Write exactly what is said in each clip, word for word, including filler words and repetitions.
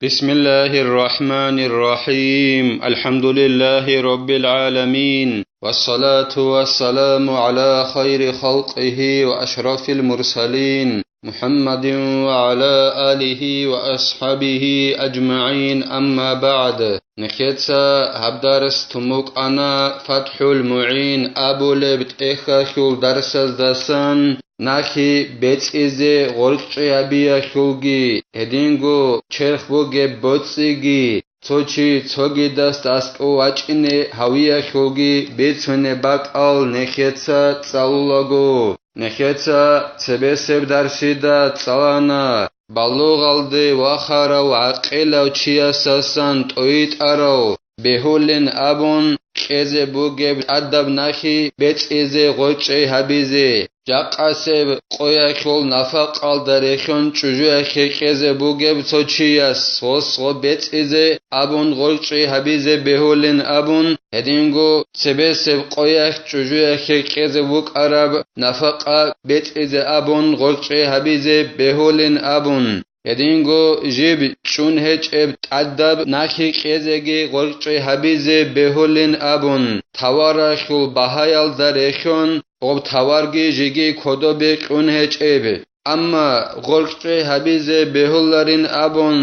بسم الله الرحمن الرحيم. الحمد لله رب العالمين. والصلاة والسلام على خير خلقه وأشرف المرسلين محمد وعلى آله وأصحابه أجمعين. أما بعد. Нехеца гьаб дарс тун букӀана ФатхӀул МугӀин абулеб тӀехьалъул дарсаздасан нахи бецӀизе гъоркьчӀи гьабиялъулги, гьединго черх бугеб боцӀиги, цо чи цогидас аскӀов вачӀине гьавиялъулги бицунеб бакӀал нехеца цӀалулаго. Нехеца цебесеб дарсида цӀалана, балугъалде вахарав гӀакъилав чиясасан тӀойтӀарав бегьулин абун, кьезе бугеб тӀадаб нахи бецӀизе гъоркьчӀи гьабизе, жакъасеб къоялъул нафакъалда рехьун чӀужуялъе кьезе бугеб цо чияс гъос гъоб бецӀизе абун гъоркьчӀи гьабизе бегьулин абун, гьединго цебесеб къоялъ чӀужуялъе кьезе букӀараб нафакъа бецӀизе абун гъоркьчӀи гьабизе бегьулин абун. Гьединго жиб чӀун гьечӀеб тӀадаб нахи кьезеги гъоркьчӀи гьабизе бегьулин абун, таваралъул багьаялда рехьун, гъоб таварги жеги кодобе кьун гьечӀеб. Амма гъоркьчӀи гьабизе бегьуларин абун,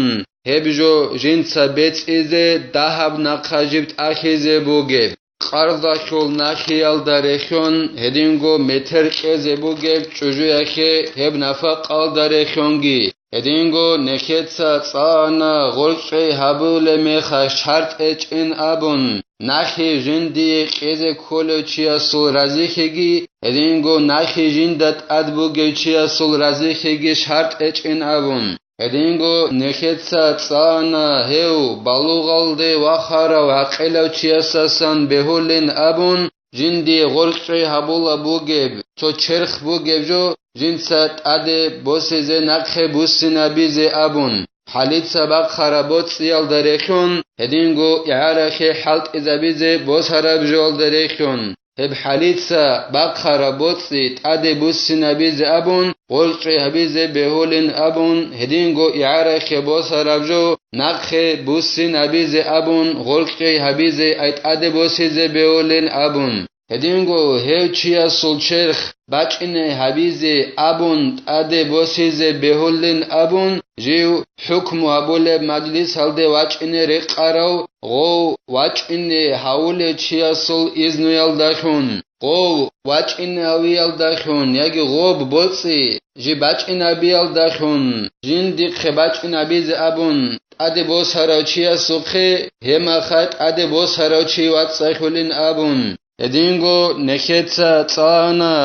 гьеб жо жинца бецӀизе дагьаб нахъа жиб тӀахьизе бугеб. Къарзалъул нахиялда рехьун гьединго метер кьезе бугеб чӀужуялъе гьеб нафакъалда рехьунги, гьединго нехеца цӀана гъоркьчӀи гьабулеб мехалъ шартӀ гьечӀин абун, нахи жиндие кьезе кколев чиясул разихьиги, гьединго нахи жинда тӀад бугев чиясул разихьиги шартӀ гьечӀин абун. Гьединго нехеца цӀана гьев балугъалде вахарав гӀакъилав чиясасан бегьулин абун, жиндие гъоркьчӀи гьабула бугеб, цо черх бугеб жо жинца тӀаде босизе нахъе буссинабизе абун, хӀалица бахъараб боцӀиялда рехьун, гьединго игӀарахъе хӀалтӀизабизе босараб жоялда рехьун. Гьеб хӀалица бахъараб боцӀи тӀаде буссинабизе абун, гъоркьчӀи гьабизе бегьулин абун, гьединго игӀарахъе босараб жо нахъе буссинабизе абун, гъоркьчӀи гьабизе ай тӀаде босизе бегьулин абун. Гьединго гьев чиясул черх бачӀине гьабизе абун тӀаде босизе бегьулин абун, жив хӀукму гьабулеб мажлисалде вачӀине рекъарав гъов вачӀине гьавулев чиясул изнуялдалъун, гъов вачӀинавиялдалъун яги гъоб боцӀи жиб бачӀинабиялдалъун, жиндихъе бачӀинабизе абун тӀаде босарав чиясухъе, гьемахъа тӀаде босарав чи вацӀцӀалъулин абун. Гьединго нехеца цӀана,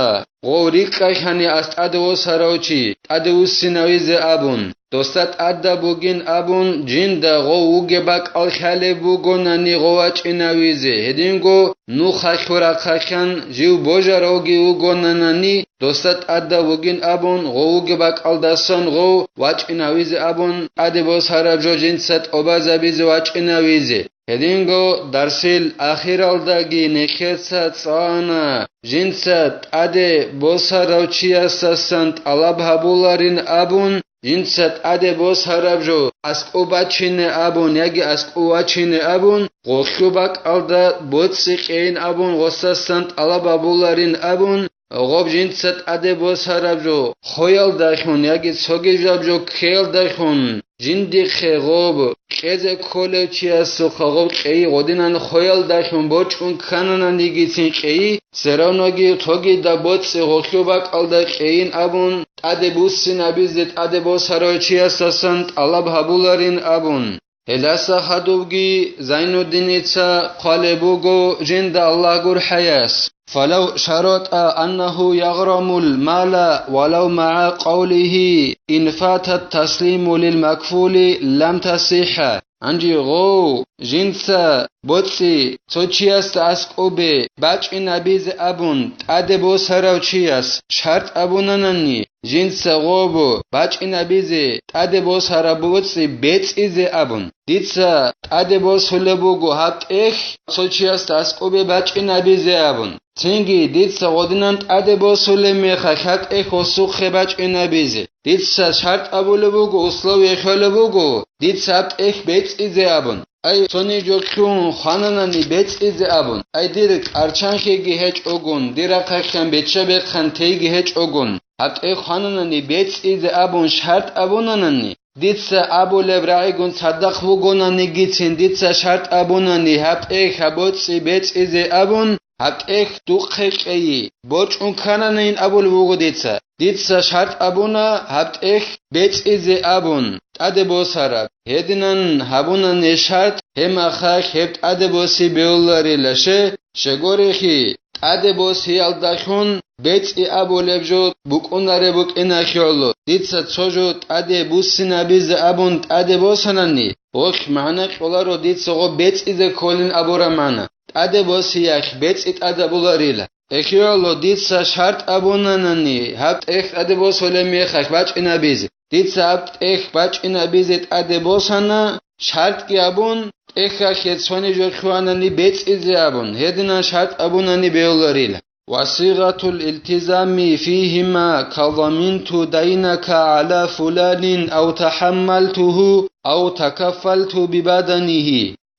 гъов рикӀкӀайхьани ас тӀаде восарав чи, тӀаде вуссинавизе абун, досда тӀадаб бугин абун, жинда гъов вугеб бакӀал хӀалеб бугонани гъов вачӀинавизе, гьединго нух ахьурахъахьан жив божаравги вугонанани, досда тӀадаб бугин абун, гъов вугеб бакӀалдасан гъов вачӀинавизе абун, тӀаде босараб жо жинца тӀобазабизе вачӀинавизе. Гьединго дарсил ахиралдаги нехеца цӀана, жинца тӀаде босарав чиясасан тӀалаб гьабуларин абун, жинца тӀаде босараб жо аскӀоб бачине абун яги аскӀов вачине абун, гъолъу бакӀалда боцӀи кьейин абун гъосасан тӀалаб гьабуларин абун, гъоб жинца тӀаде босараб жо хоялдалъун яги цогидаб жо ккеялдалъун, жиндихъе гъоб кьезе кколев чиясухъа гъоб кьейи гъодинан хоялдалъун борчӀун кканананигицин кьейи, церавноги цогидаб боцӀи гъолъу бакӀалда кьейин абун, тӀаде буссинабизе тӀаде босарав чиясасан тӀалаб гьабуларин абун. Гьелдаса хадубги Зайнуддиница хъвалеб буго, жинда Аллагь гурхӀаяс: «Фалав шаратӀа аннагьу ягърамул мала валав магӀа къавлигьи, ин фатат таслиму лил макфули лам тасихӀа». Гьанже гъов жинца боцӀи цо чиясда аскӀобе бачӀинабизе абун тӀаде босарав чияс шартӀ абунанани, жинца гъобу бачӀинабизе тӀаде босараб боцӀи бецӀизе абун. Дица тӀаде босулеб буго гьаб тӀехь цо чиясда аскӀобе бачӀинабизе абун. Цинги дица гъодинан тӀаде босулеб мехалъ гьаб тӀехь гъосухъе бачӀинабизе. Дица шартӀ абулеб буго, условие хьолеб буго, дица гьаб тӀехь бецӀизе абун. Ай, цонижо хьун хвананани бецӀизе абун. Ай, дир къарчанхиги гьечӀогун, дир рахъалъан бечча-бехъан тейги гьечӀогун, гьаб тӀехь хвананани бецӀизе абун шартӀ абунанани, дица абулеб рагӀигун цадахъ вугонанигицин, дица шартӀ абунани гьаб тӀехь гьаб боцӀи бецӀизе абун, гьаб тӀехь духъе кьейи, бочӀун ккананин абулеб буго дица. Дица шартӀ абуна гьаб тӀехь бецӀизе абун, тӀаде босараб. Гьединан гьабунани шартӀ, гьеб мехалъ гьеб тӀаде боси бевларила, ще, щегорехи, тӀаде босиялдалъун бецӀи абулеб жо букӀунареб букӀиналъе гӀоло, дица цо жо тӀаде буссинабизе абун тӀаде босанани, охь, магӀна кьоларо дица гъо бецӀизе кколин абураб магӀна, тӀаде босиялъ бецӀи тӀадабуларила. Эхиялъ дица шартӀ абунанани, гьаб тӀехь тӀаде босулеб мехалъ бачӀинабизе. Дица гьаб тӀехь бачӀинабизе тӀаде босана, шартӀги абун, тӀехьалъе цонижо хьванани бецӀизе абун, гьединан шартӀ абунани бевларила. وصيغة الالتزام فيهما كضمنت دينك على فلان أو تحملته أو تكفلت ببدنه.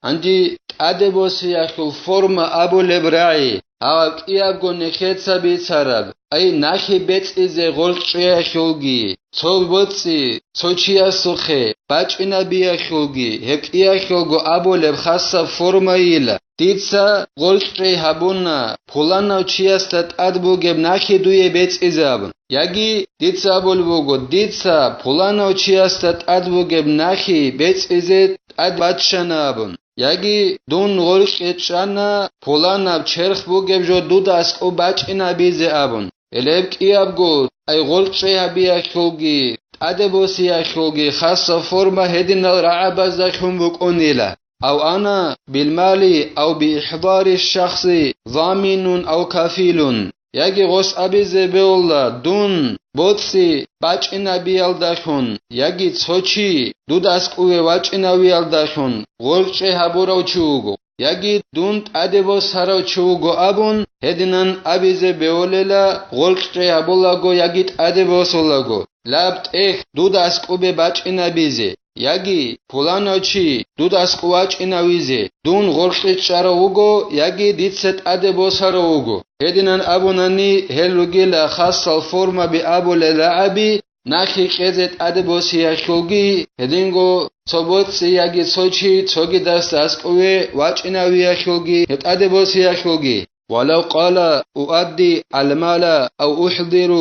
Гьанже тӀаде босиялъул форма абулеб рагӀи, гьаб кӀиябго нехеца бицараб, ай, нахъе бецӀизе гъоркьчӀеялъулги, цо боцӀи цо чиясухъе бачӀинабиялъулги, гьеб кӀиялъулго абулеб хасаб формайила, дица гъоркьчӀей гьабуна, пуланав чиясда тӀад бугеб нахъе дуе бецӀизе абун. Яги дица абулеб буго, дица пуланав чиясда тӀад бугеб нахъе бецӀизе тӀад баччана абун. Яги дун гъоркье чӀана, пуланаб черх бугеб жо дуда аскӀоб бачӀинабизе абун. Гьелеб кӀиябго, ай, гъоркьчӀей гьабиялъулги, тӀаде босиялъулги хасаб форма гьединал рагӀабаздалъун букӀунила. أو أنا بالمال أو بإحضار الشخص ضامن أو كفيل. Яги гъос абизе бегьула, дун боцӀи бачӀинабиялдалъун, яги цо чи дуда аскӀове вачӀинавиялдалъун гъоркьчӀей гьабурав чи вуго, яги дун тӀаде босарав чи вуго абун, гьединан абизе бегьулела, гъоркьчӀей гьабулаго яги тӀаде босулаго, лаб тӀехь дуда аскӀобе бачӀинабизе. Яги пуланав чи дуда аскӀов вачӀинавизе дун гъоркье чӀарав вуго, яги дица тӀаде босарав вуго. Гьединан абунани, гьел ругела хасал формаби абулел рагӀаби, нахъе кьезе тӀаде босиялъулги, гьединго цо боцӀи яги цо чи цогидасда аскӀове вачӀинавиялъулги, гьеб тӀаде босиялъулги. ولو قال أؤدي المال أو أحضر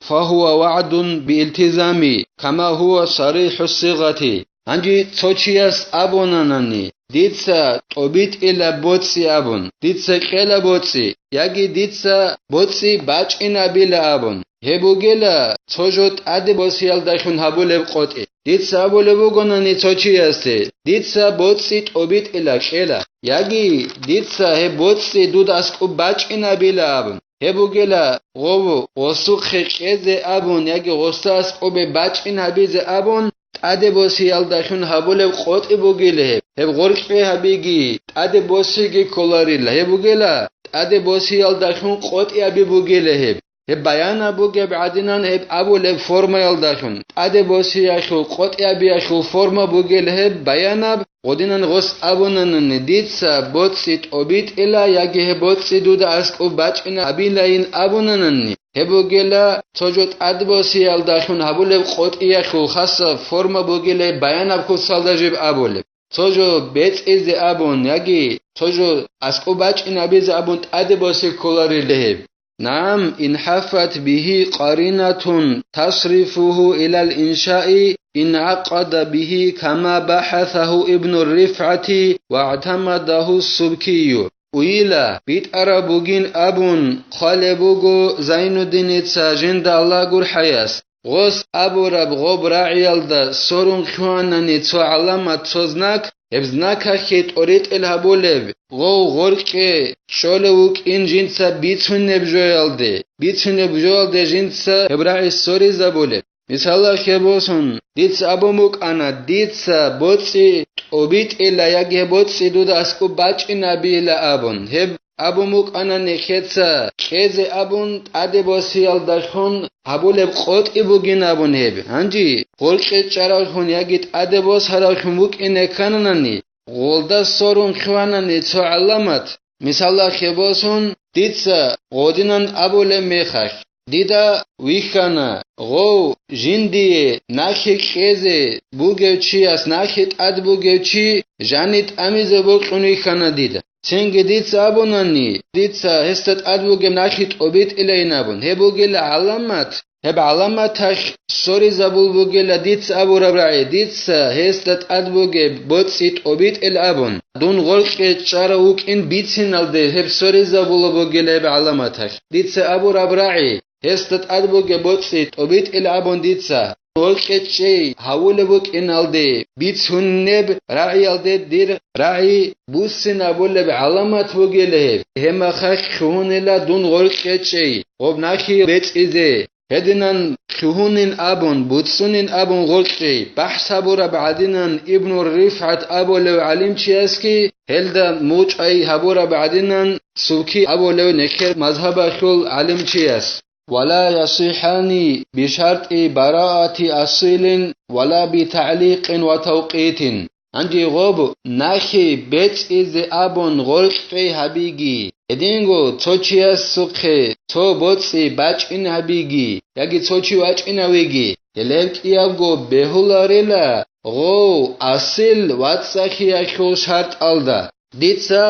فهو وعد بالتزام كما هو صريح الصيغة. Гьанже цо чияс абунанани, дица тӀобитӀила боцӀи абун, дица кьела боцӀи, яги дица боцӀи бачӀинабила абун, гьеб бугела цо жо тӀаде босиялдалъун гьабулеб къотӀи. Дица абулеб бугонани цо чиясде, дица боцӀи тӀобитӀила кьела, яги дица гьеб боцӀи дуда аскӀоб бачӀинабила абун, гьеб бугела гъов гъосухъе кьезе абун яги гъоса аскӀобе бачӀин гьабизе абун, тӀаде босиялдалъун гьабулеб къотӀи бугила гьеб. Гьеб гъоркье гьабиги, тӀаде босиги кколарила. Гьеб бугела тӀаде босиялдалъун къотӀи аби бугила гьеб. Гьеб баянаб бугеб гӀадинан гьеб абулеб формаялдалъун, тӀаде босиялъул къотӀи абиялъул форма бугел гьеб баянаб, гъодинан гъос абунанани, дица боцӀи тӀобитӀила яги гьеб боцӀи дуда аскӀоб бачӀина абилайин абунанани, гьеб бугела цо жо тӀад босиялдалъун гьабулеб къотӀиялъул хасаб форма бугел гьеб баянаб куцалда жиб абулеб. Цо жо бецӀизе абун яги цо жо аскӀоб бачӀинабизе абун тӀаде босе кколарила гьеб. نعم، إن حفت به قرينة تصرفه إلى الإنشاء انعقد به كما بحثه ابن الرفعة واعتمده السبكي. Уйила, битӀараб бугин абун хъвалеб буго Зайнуддиница жинда Аллагь гурхӀаяс. Гъос абураб гъоб рагӀиялда сорун хьванани цо гӀаламат, цо знак, гьеб знакалъе тӀоритӀел гьабулеб, гъов гъоркье чӀолев вукӀин жинца бицунеб жоялде, бицунеб жоялде жинца гьеб рагӀи соризабулеб. Мисалалъе босун, дица абун букӀана, дица боцӀи тӀобитӀила яги гьеб боцӀи дуда аскӀоб бачӀинабила абун. Гьеб абун букӀана нехеца кьезе абун тӀаде босиялдалъун гьабулеб къотӀи бугин абун гьеб. Гьанже гъоркье чӀаравлъун яги тӀаде босаравлъун букӀине ккананани, гъолда сорун хъванани цо гӀаламат, мисалалъе босун, дица гъодинан абулеб мехалъ, дида вихьана, гъов жиндие нахъе кьезе бугев чияс нахъе тӀад бугев чи жани тӀамизе бокьун вихьана дида. Цинги дица абунани, дица гьесда тӀад бугеб нахъе тӀобитӀилайин абун, гьеб бугила гӀаламат. Гьеб гӀаламаталъ соризабул бугила дица абураб рагӀи, дица гьесда тӀад бугеб боцӀи тӀобитӀел абун, дун гъоркье чӀарав вукӀин бициналде гьеб соризабула бугила гьеб гӀаламаталъ. Дица абураб рагӀи, гьесда тӀад бугеб боцӀи тӀобитӀел абун дица гъоркье чӀей гьавулеб букӀиналде бицунеб рагӀиялде дир рагӀи буссинабулеб гӀаламат бугила гьеб. Гьебмахалъ лъугьунила дун гъоркье чӀей, гъоб нахъе бецӀизе. Гьединан лъугьунин абун, буцунин абун гъоркье бахӀс гьабураб гӀадинан Ибну РифгӀат абулев гӀалимчиясги, гьелда мучӀай гьабураб гӀадинан Субки абулев нехер мазгьабалъул гӀалимчияс. Ва ла ясихӀани бишартӀи бараати асилин ва ла битагӀликъин ва тавкъитин. Гьанже гъоб нахъе бецӀизе абун гъоркье гьабиги, гьединго цо чиясухъе цо боцӀи бачӀин гьабиги яги цо чи вачӀинавиги, гьелеб кӀиябго бегьуларила гъов асил вацӀцӀахиялъул шартӀалда. Дица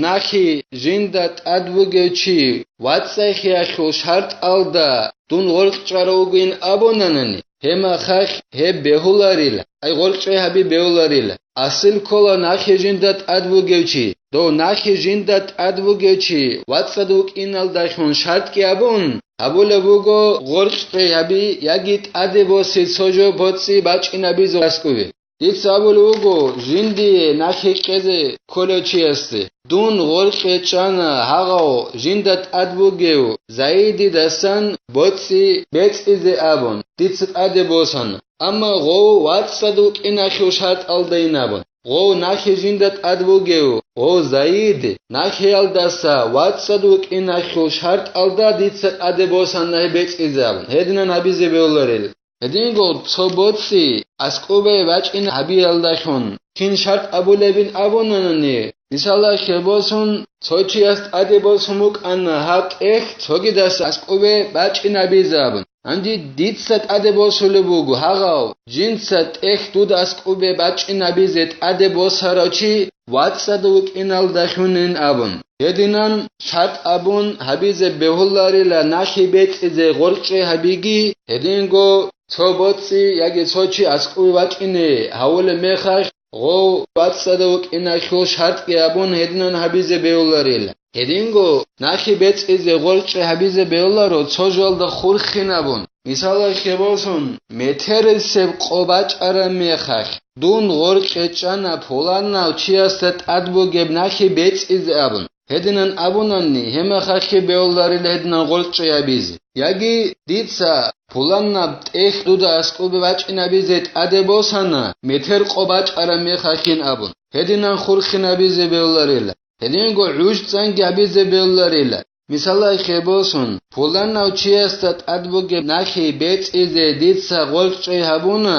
нахъе жинда тӀад бугев чи вацӀцӀахиялъул шартӀалда дун гъоркьчӀарав вугин абунанани, гьебмахалъ гьеб бегьуларила, ай гъоркьчӀей гьаби бегьуларила. Асил ккола нахъе жинда тӀад бугев чи. Дов нахъе жинда тӀад бугев чи вацӀцӀад вукӀиналдалъун шартӀги абун, гьабулеб буго гъоркьчӀей гьаби яги тӀаде босе цо жо боцӀи бачӀинабизе аскӀове. Дица абулеб буго жиндие нахъе кьезе кколев чиясде: «Дун гъоркье чӀана гьагъав жинда тӀад бугев Заидидасан боцӀи бецӀизе», – абун, дица тӀаде босана. Амма гъов вацӀцӀад вукӀиналъул шартӀалдайин абун, гъов нахъе жинда тӀад бугев гъов Заид нахъеялдаса вацӀцӀад вукӀиналъул шартӀалда дица тӀаде босана гьеб бецӀизе абун, гьединан гьабизе бегьуларел. Гьединго цо боцӀи аскӀубе бачӀин гьабиялдалъун кин шартӀ абулебин абунанани, мисалалъе босун, цо чияс тӀаде босун букӀана гьаб тӀехь цогидас аскӀубе бачӀин гьабизе абун. Гьанже дица тӀаде босулеб буго гьагъав, жинца тӀехь дуда аскӀубе бачӀин гьабизе тӀаде босарав чи вацӀцӀад вукӀиналдалъунин абун. Гьединан шартӀ абун гьабизе бегьуларила нахъе бецӀизе гъоркьчӀей гьабиги, гьединго цо боцӀи яги цо чи аскӀове вачӀине гьавулеб мехалъ, гъов вацӀцӀадав вукӀиналъул шартӀги абун гьединан гьабизе бегьуларила. Гьединго нахъе бецӀизе гъоркьчӀей гьабизе бегьуларо цо жоялда хурхин абун. Мисалалъе босун, метерисеб къо бачӀараб мехалъ, дун гъоркье чӀана пуланав чиясда тӀад бугеб нахъе бецӀизе абун. Гьединан абунанни, гьебмехалъги бегьуларила гьединан гъоркьчӀей гьабизе. Яги дица пуланаб тӀехь дуда аскӀубе бачӀинабизе тӀаде босана, метер къо бачӀараб мехалъин абун, гьединан хурхин гьабизе бегьуларила. Гьединго гӀужцӀанги гьабизе бегьуларила. Мисалалъе босун, пуланав чиясда тӀад бугеб нахъе бецӀизе дица гъоркьчӀей гьабуна,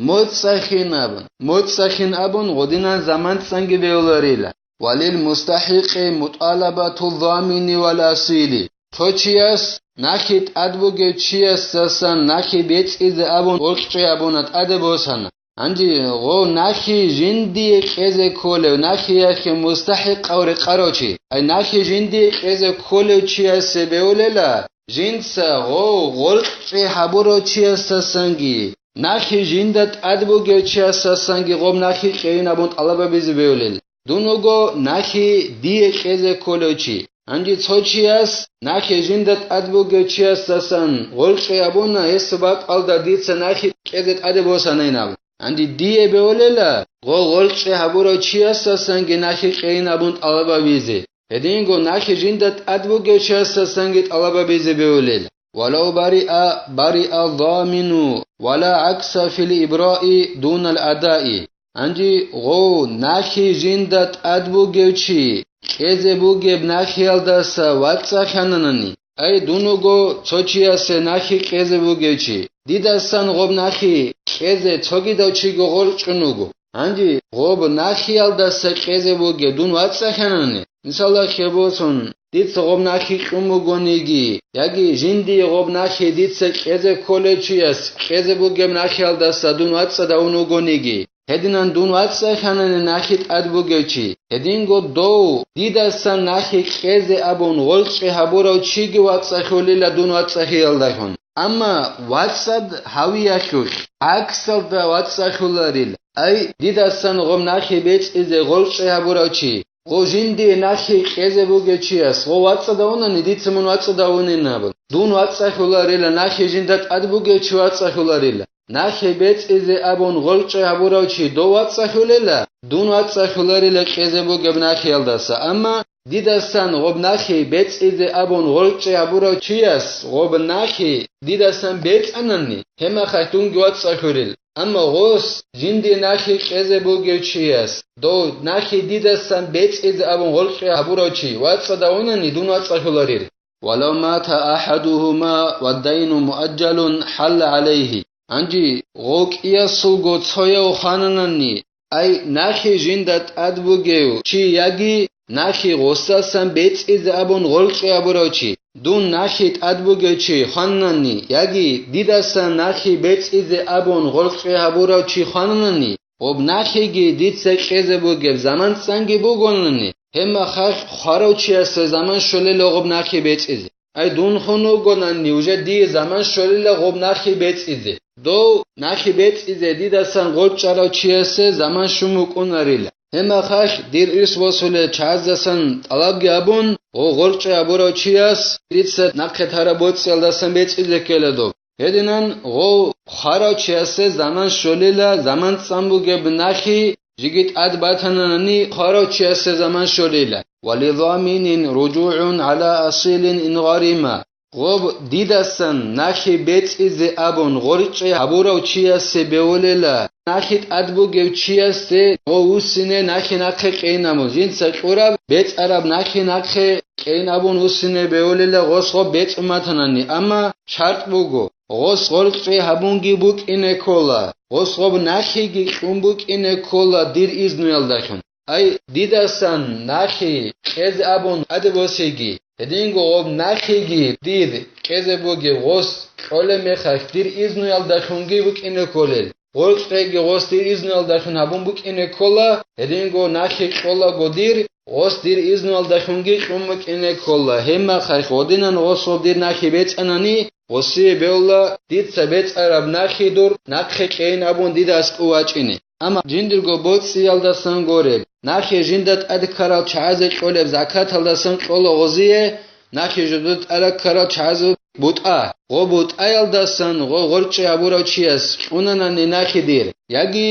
моцӀцӀахин абун, моцӀцӀахин абун гъодинан заманцӀанги бегьуларила. Ва лил мустахӀикъи мутӀалабату замини вал асили. Цо чияс нахъе тӀад бугев чиясдасан нахъе бецӀизе абун гъоркьчӀей гьабуна, тӀаде босана. Гьанже гъов нахъе жиндие кьезе кколев, нахъеялъе мустахӀикъав рекъарав чи, ай нахъе жиндие кьезе кколев чиясе бегьулела, жинца гъов гъоркьчӀей гьабурав чиясдасанги, нахъе жинда тӀад бугев чиясдасанги гъоб нахъе кьейин абун тӀалаб гьабизе бегьулел. Дун вуго нахъе дие кьезе кколев чи. Гьанже цо чияс нахъе жинда тӀад бугев чиясдасан гъоркье абуна, гьесул бакӀалда дица нахъе кьезе тӀаде босанайин абун. Гьанже дие бегьулела, гъо гъоркье гьабурав чиясдасанги нахъе кьейин абун тӀалаб гьабизе. Гьединго нахъе жинда тӀад бугев чиясдасанги тӀалаб гьабизе бегьулел. Валав бариа, бариа замину, вала гӀакса фил ибраи дунал адаи. Гьанже гъов нахъе жинда тӀад бугев чи кьезе бугеб нахиялдаса вацӀцӀалъананани, ай, дун вуго цо чиясе нахи кьезе бугев чи, дидасан гъоб нахи кьезе цогидав чиго гъоркьун вуго. Гьанже гъоб нахиялдаса кьезе бугеб дун вацӀцӀалъанани, мисалалъе босун, дица гъоб нахи кьун бугониги, яги жиндие гъоб нахи дица кьезе кколев чияс кьезе бугеб нахиялдаса дун вацӀцӀадавун вугониги, гьединан дун вацӀцӀалъанани нахи тӀад бугев чи, гьединго дов дидасан нахи кьезе абун гъоркье гьабурав чиги вацӀцӀалъулила дун вацӀцӀалъиялдалъун. Амма вацӀцӀад гьавиялъулъ гӀаксалда вацӀцӀалъуларил, ай, дидасан гъоб нахи бецӀизе гъоркье гьабурав чи, гъо жиндие нахи кьезе бугев чияс, гъо вацӀцӀадавунани дица мун вацӀцӀадавунин абун, дун вацӀцӀалъуларила, нахи жинда тӀад бугев чи вацӀцӀалъуларила. Нахи бецӀизе абун гъоркье гьабурав чи дов вацӀцӀалъулела, дун вацӀцӀалъуларила кьезе бугеб нахиялдаса, амма дидасан гъоб нахи бецӀизе абун гъоркье гьабурав чияс гъоб нахи дидасан бецӀанани, гьеб мехалъ дунги вацӀцӀалъурил. Амма гъос жиндие нахи кьезе бугев чияс, дов нахи дидасан бецӀизе абун гъоркье гьабурав чи вацӀцӀадавунани дун вацӀцӀалъуларил. ولو مات أحدهما والدين مؤجل حل عليه. Гьанже гъов кӀиясулго цояв хвананани, ай, нахи жинда тӀад бугев чи яги нахи гъосдасан бецӀизе абун гъоркье гьабурав чи, дун нахи тӀад бугев чи хванани, яги дидасан нахи бецӀизе абун гъоркье гьабурав чи хванани, гъоб нахиги дица кьезе бугеб заман цӀанги бугонани, гьеб мехалъ хварав чиясе заман щолела гъоб нахи бецӀизе. Ай, дун хун вугонани, уже дие заман щолила гъоб нахи бецӀизе. Дов нахи бецӀизе дидасан гъоркьарав чиясе заман щун букӀунарила. Гьеб мехалъ дир ирс босулел чагӀаздасан тӀалабги абун, гъо гъоркье гьабурав чияс дица нахъе тараб боцӀиялдасан бецӀизе ккела доб. Гьединан гъов хварав чиясе заман щолила, заман цӀан бугеб нахи жеги тӀад батананани хварав чиясе заман щолила. ولضامن رجوع على أصيل إن غرم. Гъоб дидасан нахи бецӀизе абун гъоркье гьабурав чиясе бевулела, нахи тӀад бугев чиясде гъов вуссине нахи нахъе кьейин абун, жинца кьураб бецӀараб нахи нахъе кьейин абун вуссине бевулела гъос гъоб бецӀун батанани, амма шартӀ буго, гъос гъоркье гьабунги букӀине ккола, гъос гъоб нахиги кьун букӀине ккола дир изнуялдалъун. Ай, дидасан нахи кьезе абун тӀаде босеги, гьединго гъоб нахиги дир кьезе бугеб гъос кьолеб мехалъ дир изнуялдалъунги букӀине кколел. Гъоркьеги гъос дир изнуялдалъун гьабун букӀине ккола, гьединго нахи кьолаго дир, гъос дир изнуялдалъунги кьун букӀине ккола. Гьеб мехалъ гъодинан гъос гъоб дир нахи бецӀанани, гъосие бевла, дица бецӀараб нахи дур нахъе кьейин абун дида аскӀов вачӀине. Амма жиндирго боцӀиялдасан гореб, нахи жинда тӀад ккарал чагӀазе кьолеб закаталдасан кьола гъозие, нахи жинда тӀад ккарал чагӀазе бутӀа. Гъо бутӀаялдасан гъо гъоркье гьабурав чияс кьунанани нахи дир, яги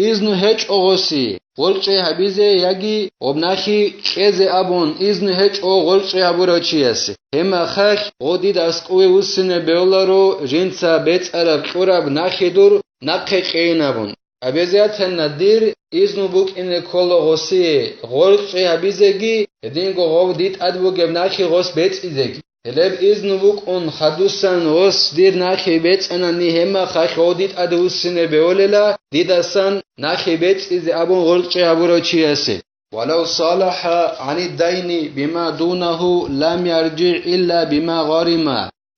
изну гьечӀо гъоси гъоркье гьабизе, яги гъоб нахи кьезе абун изну гьечӀо гъоркье гьабурав чиясе. Гьеб мехалъ гъо дида аскӀове вуссине бевларо жинца бецӀараб кьураб нахи дур нахъе кьейин абун. Абизе ятана дир изну букӀине ккола гъосие гъоркье гьабизеги, гьединго гъов дид тӀад бугеб нахи гъос бецӀизеги. Гьелеб изну букӀун хадусан гъос дир нахи бецӀанани, гьеб мехалъ гъов дид тӀаде вуссине бевулела, дидасан нахи бецӀизе абун гъоркье гьабурав чиясе. ولو صالح عن الدين بما دونه لم يرجع إلا بما غرم.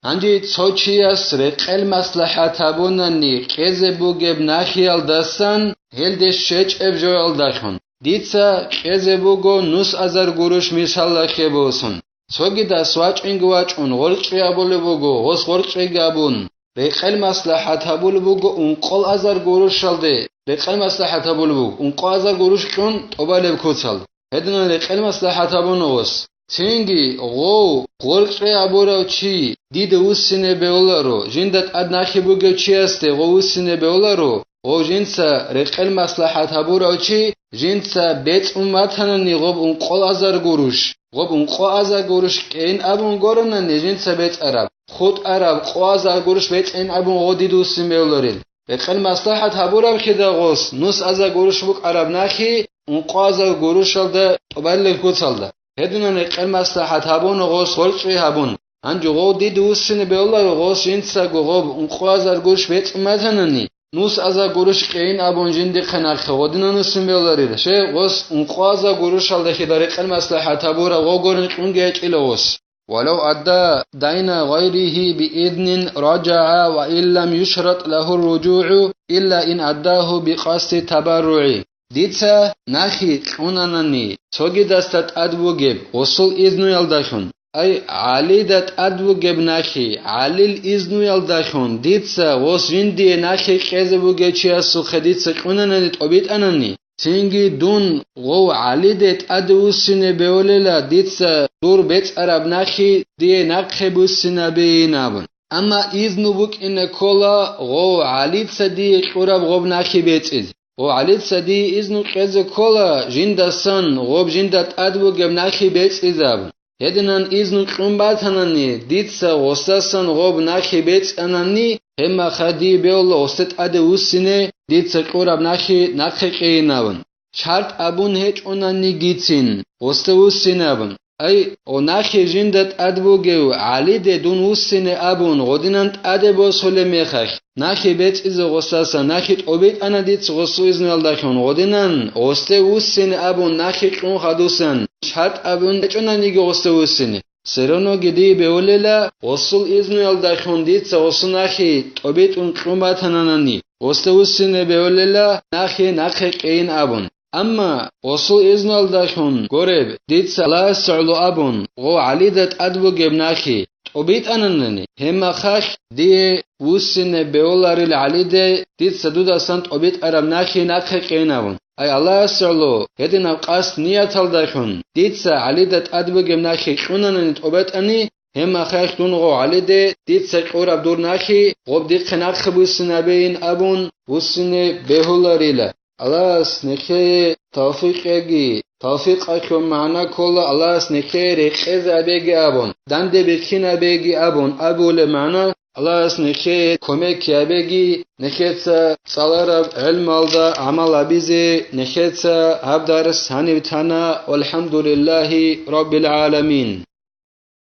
Гьанже цо чияс рекъел маслахӀат гьабунани кьезе бугеб нахиялдасан гьелде щечӀеб жоялдалъун, дица кьезе буго нус азар гуруш мисалалъе босун. Цогидас вачӀинги вачӀун гъоркье гьабулеб буго, гъос гъоркьеги гьабун, рекъел маслахӀат гьабулеб буго ункъо азар гурушалде, рекъел маслахӀат гьабулеб буго, ункъо азар гуруш кьун тӀубалеб куцал. Гьединан рекъел маслахӀат гьабуна гъос. Цинги гъов гъоркье гьабурав чи дида вуссине бевларо, жинда тӀад нахи бугев чиясде гъов вуссине бевларо, гъов жинца рекъел маслахӀат гьабурав чи, жинца бецӀун батанани гъоб ункъо азар гуруш, гъоб ункъо азар гуруш кьейин абун горанани жинца бецӀараб, хутӀараб къо азар гуруш бецӀейин абун гъо дид вуссин бевларил. Рекъел маслахӀат гьабурабхъида гъос нус азар гуруш букӀараб нахи ункъо азар гурушалда тӀубалел куцалда. Гьединан рекъел маслахӀат гьабуна гъос гъоркье гьабун. Гьанже гъов дида вуссине бегьуларо, гъос жинцаго гъоб ункъо азар гурущ бецӀун батанани, нус азар гурущ кьейин абун жиндихъе нахъе гъодинан вуссин бегьуларила. Щай, гъос ункъо азар гурущалдахъе рекъел маслахӀат гьабураб гъогорин кьунги гьечӀила гъос. ولو أدى دين غيره بإذن رجع وإن لم يشرط له الرجوع إلا إن أداه بقصد التبرع. Дица нахи кьунанани, цогидасда тӀад бугеб гъосул изнуялдалъун, ай, ГӀалида тӀад бугеб нахи, ГӀалил изнуялдалъун дица гъос жиндие нахи кьезе бугев чиясухъе дица кьунанани тӀобитӀанани, цинги дун гъов ГӀалиде тӀаде вуссине бегьулела дица дур бецӀараб нахи дие нахъе буссинабейин абун. Амма изну букӀине ккола гъов ГӀалица дие кьураб гъоб нахи бецӀизе. Гъов ГӀалица дие изну кьезе ккола жиндасан гъоб жинда тӀад бугеб нахи бецӀизе абун. Гьединан изну кьун батанани, дица гъосдасан гъоб нахи бецӀанани, гьебмаха дие бегьула гъосде тӀаде вуссине дица кьураб нахи нахъе кьейин абун. ШартӀ абун гьечӀонанигицин гъосде вуссине абун. Ай, о, нахи жинда тӀад бугев ГӀалиде дун вуссине абун гъодинан тӀаде босулеб мехалъ, нахи бецӀизе гъосдасан нахи тӀобитӀана дица гъосул изниялдалъун гъодинан гъосде вуссине абун нахи кьун хадусан, шартӀ абун гьечӀонаниги гъосде вуссине. Сероноги дие бегьулела, гъосул изнуялдалъун дица гъосул нахи тӀобитӀун кьун батананани, гъосде вуссине бегьулела, нахи нахъе кьейин абун. Амма гъосул изнуялдалъун гореб, дица Аллагьасе гӀоло абун, гъов ГӀалида тӀад бугеб нахи тӀобитӀананани, гьебмахалъ дие вуссине бегьуларил ГӀалиде дица дудасан тӀобитӀараб нахи нахъе кьейин абун. Ай, Аллагьасе гӀоло, гьединаб къасд нияталдалъун дица ГӀалида тӀад бугеб нахи кьунанани тӀобитӀани, гьебмахалъ дун гъов ГӀалиде дица кьураб дур нахи гъоб дихъе нахъе буссинабейин абун, вуссине бегьуларила. Аллагьас нехее тавфикъ кьеги, тавфикъалъул магӀна ккола Аллагьас нехее рекъезе абеги абун, данде бихьинабеги абун абулеб магӀна, Аллагьас нехее кумек гьабеги, нехеца цӀалараб гӀелмалда гӀамал гьабизе, нехеца гьаб дарс гьаниб тана, валхӀамдулиллагьи раббил гӀаламин.